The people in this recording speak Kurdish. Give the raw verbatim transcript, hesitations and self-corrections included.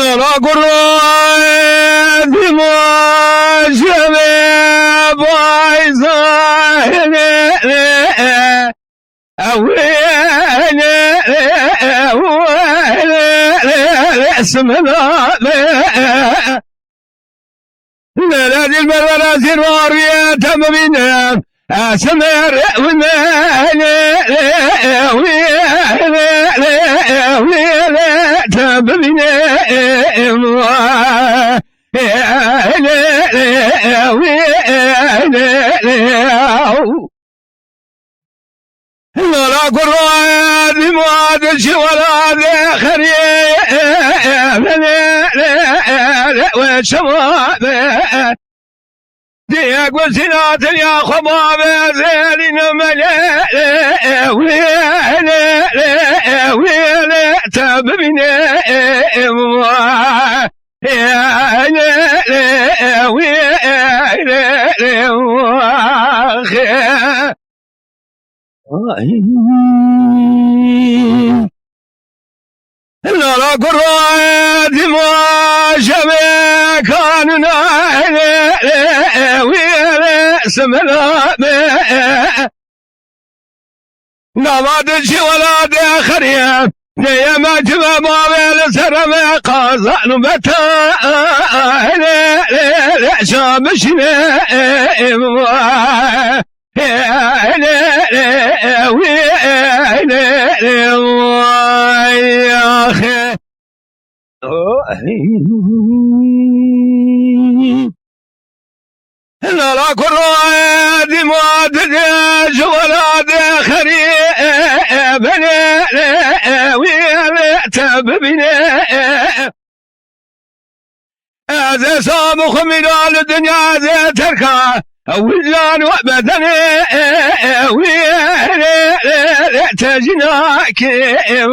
Nara kurwa dima jeve bayza hele. Ewele, ewele, esmela. Lere dilber, lere zîrwar wî te bibîne. Esmer wî, wî, wî, wî, te bibîne. Wî, Nara kurwa dima de ji welatê xerî ve çawa be. Diye guzîna dinya xwe bavê zêrî nemele. Wî, wî, te bibîne. Wî, Nara kurwa dima jeve kanuna wî, semela be. Gava di jî welatê xerî, neyeme cime bavê li ser me qazan û bete. Şa bişîne. Vay axê. Nara kurwa dima dide ji welatê xerî bene wî te bibîne. Ez esa bi xwe mîra li dinya ez ê terka wican we bedenê wî te jî nakim.